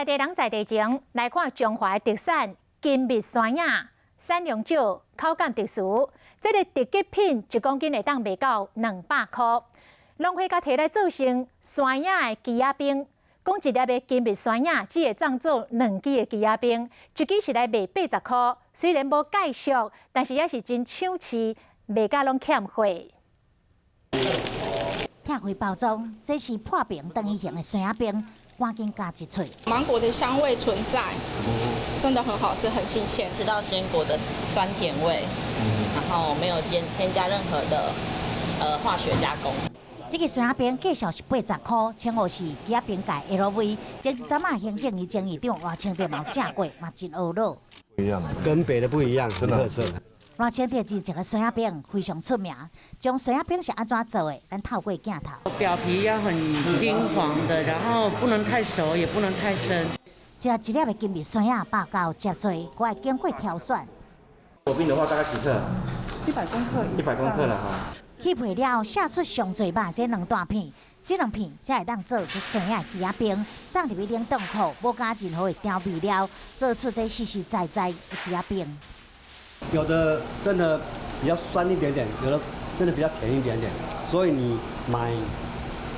在地人在地情，來看彰化的特產金蜜酸仔，產量少，口感特殊。這个特級品一公斤會當賣到200箍。農會共提來做成酸仔的枝仔冰，講一粒的金蜜酸仔只會當做兩支的枝仔冰，一支是來賣80箍。雖然無蓋俗，但是也是真搶市，賣甲攏欠貨。拆開包裝，這是破冰等於型的酸仔冰。趕緊咬一喙。芒果的香味存在，真的很好吃，很新鮮。吃到鮮果的酸甜味，然後沒有添加任何的化學加工。這个酸仔冰價數是80箍，稱呼是枝仔冰界 LV。前一陣仔行政院前院長賴清德嘛有食過，嘛真懊惱。不一樣，跟別的不一樣，真特色。賴清德真正的酸仔冰非常出名，將酸仔冰是按怎做的？咱透過鏡頭。表皮要很金黃的，然後不能太熟，也不能太生。一粒一粒的金蜜酸仔百夠遮濟，閣愛經過挑選。果冰的話大概幾克？100公克。100公克了哈。去皮了，卸出上濟肉這兩大片，這兩片才會當做這酸仔枝仔冰，送入去冷凍庫，無加任何的調味料，做出這實實在在的枝仔冰。有的真的比較酸一點點，有的真的比較甜一點點，所以你買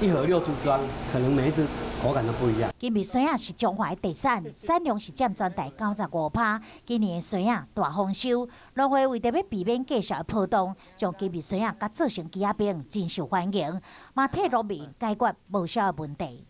一盒六支裝，可能每一支口感都不一樣。金蜜酸仔是彰化的特產，產量是佔全台95%。今年的酸仔大豐收，農會為著欲避免價數的波動，將金蜜酸仔共做成枝仔冰，真受歡迎，嘛替農民解決無少的問題。